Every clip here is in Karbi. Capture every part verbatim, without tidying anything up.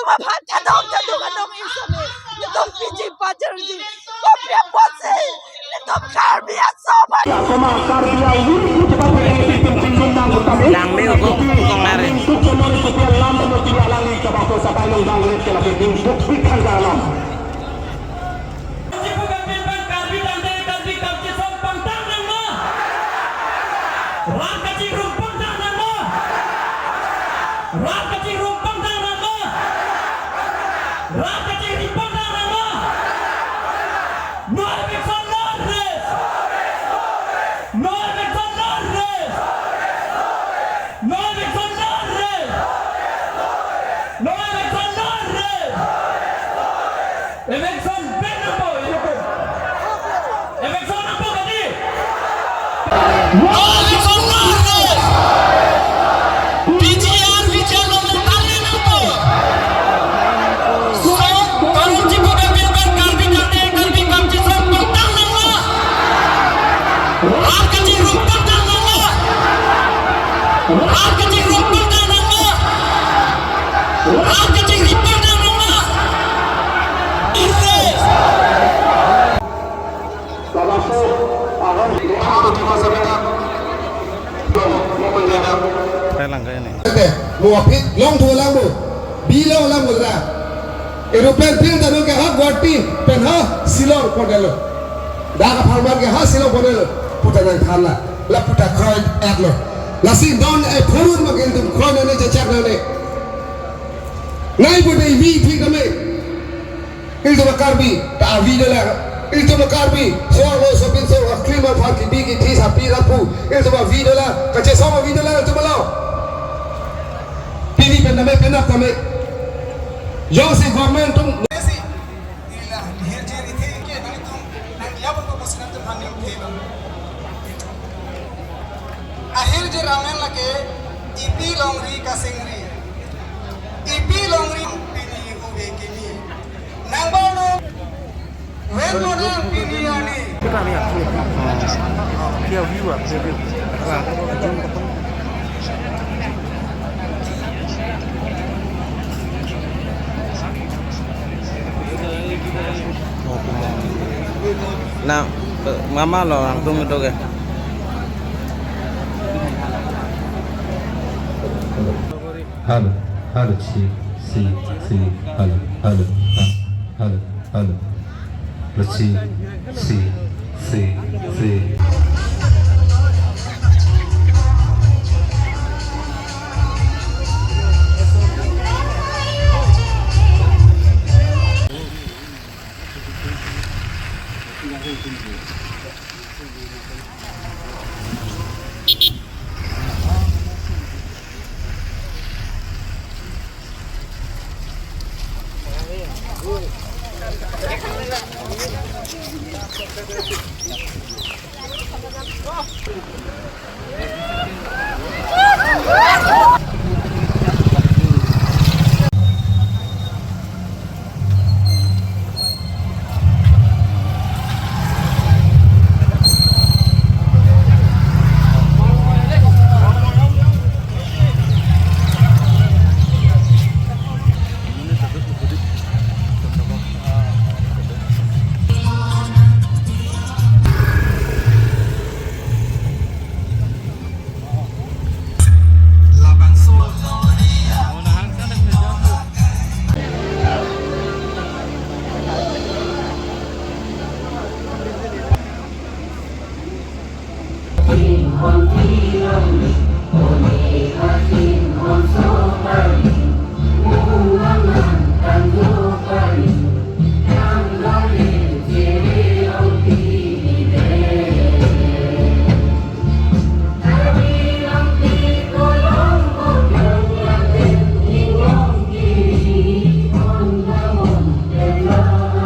Aphan thadok thadok anong isame. Nelitum P G pajarji. Kopi apotsi nelitum Karbi aso aphan. Karbi awin Langme uko kong nare. Rat kachingrum pangthang nangma. Rat kachingrum pangthang nangma. Rat kachingrum pangthang nangma. No eviction, no rest. No eviction, no rest. No eviction, no rest. No eviction, no rest. Eviction ban nangpo, inukum. Eviction nangpo kadi. No eviction, no rest. P G R vichar nangpo, tangte nangpo. So, Karbi chipu bebin ber Karbi kate, Karbi kam chisong pangthang nangma. Rat kachingrum pangthang nangma. Rat kachingrum pangthang nangma. Rat kachingrum pangthang nangma. Thailand kaya ni. Mo aphi long thu lang mo. Bi long lang mo ra. Aeroplane bill ta nung ke ha Guwahati pen ha Shillong pondelo. Dak apharman ke ha Shillong pondelo. Puta nangthanlo. La puta kroidetlo. Lasi don e phurun ma ke ilitum kroinane chechaknane. Nai pute vi thi kame. Ilitum Karbi ta avi dolang. Ilitum Karbi, so-arlo so-pinso, aklim aphan kebi kethe, sapi rapu. Ilitum avi dolang, kachesong avi dolang ilitum along. Pini pen tame, penap tame. Jongsi government atum. Nesi, ila, hirjir ithe ke, nangtum, nang ya bang ko sinam tum handing the bang. Ahirjir amen lake, ipi longri kasingri. Ipi longri pini uve kimi. Nang bang no, ven mo nang pini ani. Kita ni aku. Dia view ah, dia view. Na, eh, mama lo, langsung itu ke. Hello, hello, si, si, si, hello, hello, ha, hello, hello. Let's see, see, see, see.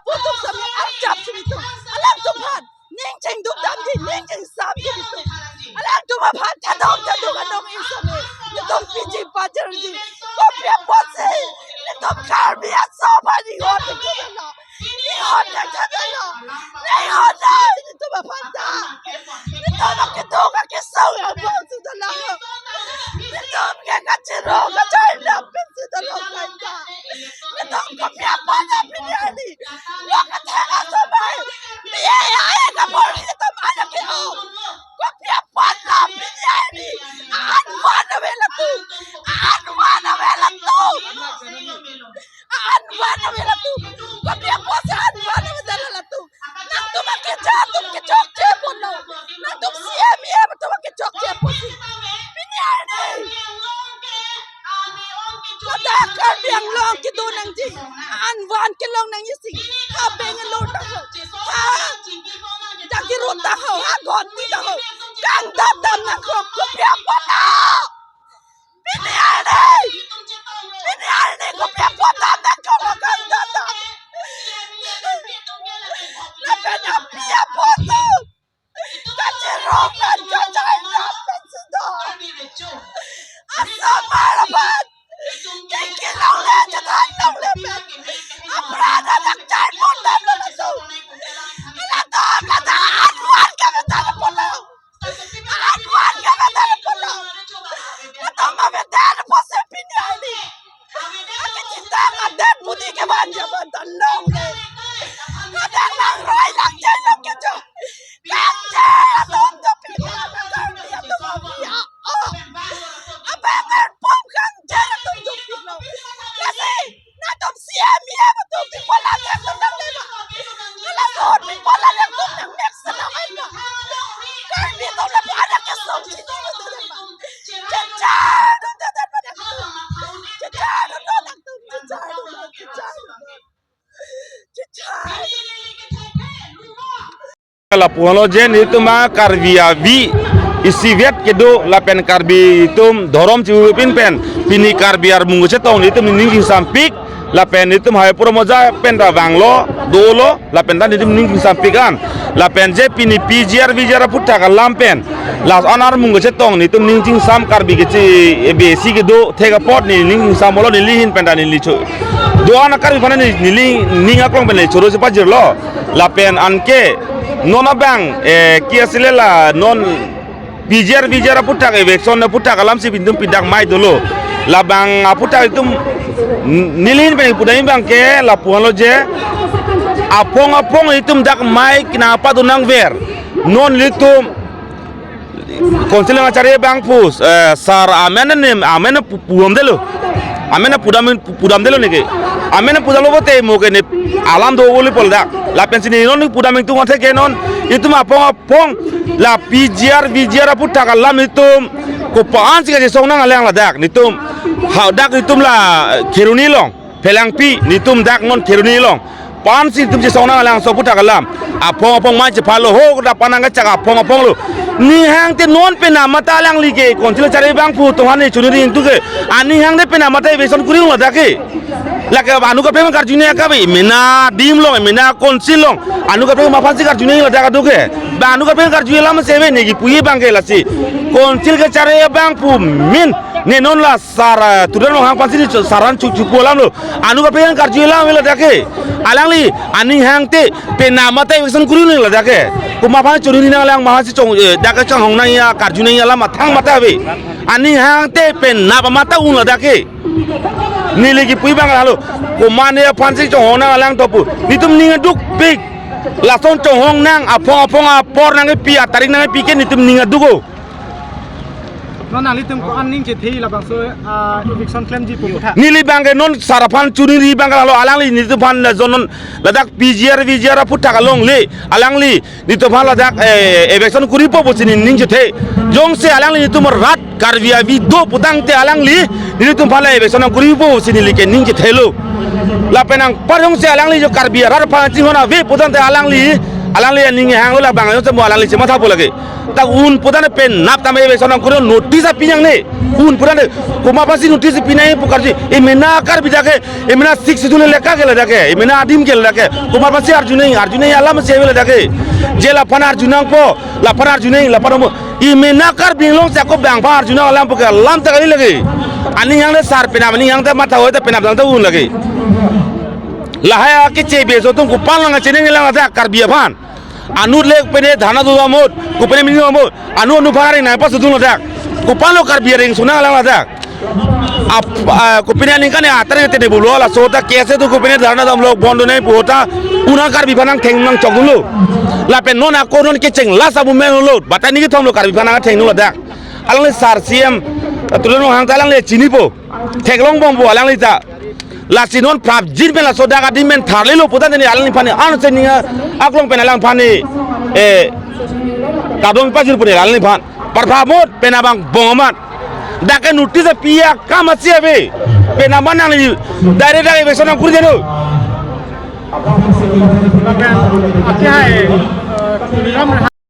Puthot sami archap sini tu. Alangtum aphan ning chingduk damji, ning chingsam ji tu. Alangtum aphan thadok thadok anong isame. Nelitum P G pajarji. Kopi apotsi nelitum Karbi aso aphan inghon thekthedetlo. Inghon thekthedetlo. Inghon dei nelitum aphan ta. Nelitum akiduk akesung aphan sudalo. Nelitum ke kachirong kachai dam pen sudalo kaita. An van kelong nang isi. Ha Bangalore ta ho. Ha Jagiroad ta ho. Ha Guwahati ta ho. Kangdam dam nang kok. Kopi apot lo? Pini arni. Pini arni kopi apot dam nang kok, kangdam dam. Lapen api apot lo? Kachirong pen kachai nang pen sudo. Asomar aphan. Kiki longle, chethan longle pen. Apran adak chai pon dam lo laso. Latum kata anwan kami tala pon lo. Anwan kami tala pon lo. Latum kami tala pon se pini arni. Kachitang adet puni kevan jaman ta longle. Kadang lang roi lang jai long kecho. Kangje atum dopik lo, kangje atum dopik lo. Oh. Apa yang pom kangje atum dopik lo? Lasi, nangtum C M, E M atum pi pola atum nang lema. Laso pi pola atum nang mek selama ini. Karbi atum lapu anak kesong cini atum lema. Jejar atum tetap pada atum. Jejar atum anak atum. Jejar atum, jejar atum. Jejar. Lapu-an lo je nelitum a Karbi avi isivet kedo lapen Karbi atum dhorom chipin pen pini Karbi armung kachetong nelitum ning chingsampik lapen nelitum hai pura moja pen ta vanglo dolo lapen ta nelitum ning chingsampik an lapen je pini P G R V G R aphuthak alam pen la-an armung kachetong nelitum ning chingsam Karbi keche besi kedo thek apot ne ning chingsam bolo neli ahin pen ta neli cho. Do-an a Karbi aphan ne neli ning aklong pen ne choro si pajirlo. Lapen anke non abang, eh, ke-ase le la non P G R V G R aphuthak eviction aphuthak alam si pintum pidak mai dolo. Labang aphuthak itum n-, neli ahin pen pudam abang ke lapu-an lo je. Aphong aphong itum dak mai kina apa do nangver. Non nelitum Council nangkacharli abangphu, eh, sir amen ne, amen pu-, pudamdelo. Amen pudam, pudamdelo neke. Amen pudamlo pote mo ke ne alam do boli pol dak. Lapen si ne non pudam ingtung athe ke non itum aphong aphong la P G R V G R aphuthak alam itum kopi-an si kachesong nanglang ladak. Nelitum hadak itum la Kheroni along, Phelangpi, nelitum dak non Kheroni along. Pan si itum chesong nanglang so aphuthak alam. Aphong aphong mai chephalo ho, kuda panang kachak aphong aphong lo. Ning hangte non penap mata alangli ke, Council charli abangphu atum aphan ne choningri ingtung ke. Aning hangte penap mata eviction kuri ladak ke. Lake anu kaprek karjunang kave, mena adim along, mena Council along. Anu kaprek ma aphan si karjunang ladak adu ke. Ba anu kaprek karju alam se ave ne kipu abang ke lasi. Council kacharli abangphu amen ne non la sir, eh, Tuliram Ronghang aphan si ne cho-, sir aphan chu-, chupu alam lo. Anu kaprek karju alam ave ladak ke. Alangli aning hangte penap mata eviction kuri nang ladak ke. Komat aphan choningri nanglang, ma aphan si chong, eh, dak kachonghong nang ya karju nang ya alam athang mata ave. Aning hangte penap mata un ladak ke. Neli kipu abang halo. Komat ne aphan si chonghong nanglang topu. Nelitum ning adukpik. Lason chonghong nang aphong aphong apor nangkepi atarik nangkepi ke nelitum ning aduk o. Non nanglitum ko-an ning chethe labangso, ah, eviction klemji pu kotha. Neli abang ke non sir aphan choningri abang ke halo alangli nelitum aphan la jonon ladak P G R V G R aphuthak along le alangli nelitum aphan ladak, eh, eviction kuripo pusi ne ning chethe. Jongsi alangli nelitum rat Karbi avi do putangte alangli nelitum aphan la eviction nangkuripo pusi neli ke ning chethelo. Lapen anpar jongsi alangli jo Karbi arat aphan chinghon ave putangte alangli, alangli aning hanglo labang jongsi mo alangli chemathapo lake. Ta un putangte penap tame eviction nangkuri notice api nangne. Un putangte komat aphan si notice pi nang pu karju. E mena Karbi dak ke, e mena Sixth Schedule le ka ke ladak ke, e mena adim ke ladak ke. Komat aphan si arju nang, arju nang alam si ave ladak ke. Je laphan arju nangpo, laphan arju nang, laphan mo. E mena Karbi Anglong si ako bang aphan arju nang alam pu ke alam ta kali lake. Aning hangte sir penap, aning hangte matha oi ta penap tangte un lake. Lahai akeche beso atum kopan lang cheninglang ladak Karbi aphan. Anut le kopine dharna do amot, kopine mini amot. Anu anu aphan aring nangpasodun ladak. Kopan lo Karbi aring sunang lang ladak. Ap, ah, kopine aningkan ya atar te de bulo laso ta case tu kopine dharna damlo bon do nai pu ta. Unang Karbi aphan nangtheng nangchokdunlo. Lapen non ako non kecheng la sabu men lo. Batani kethom lo Karbi aphan nangthengdun ladak. Alangli sir C M Tuliram Ronghang ta alangli chinipo. Theklong bompo alangli ta. Lasi non prapjin pen laso dak adim pen tharlelo putangte ne alangliphan ne an se ning aklong pen alangphan ne, eh, kadom pajir pu ne alangliphan. Parpamot penap angbong amat. Dak ke notice api akam ase ave. Penang ma nangli direct dak eviction nangkuri dei no. Lapen akhai, eh, Tuliram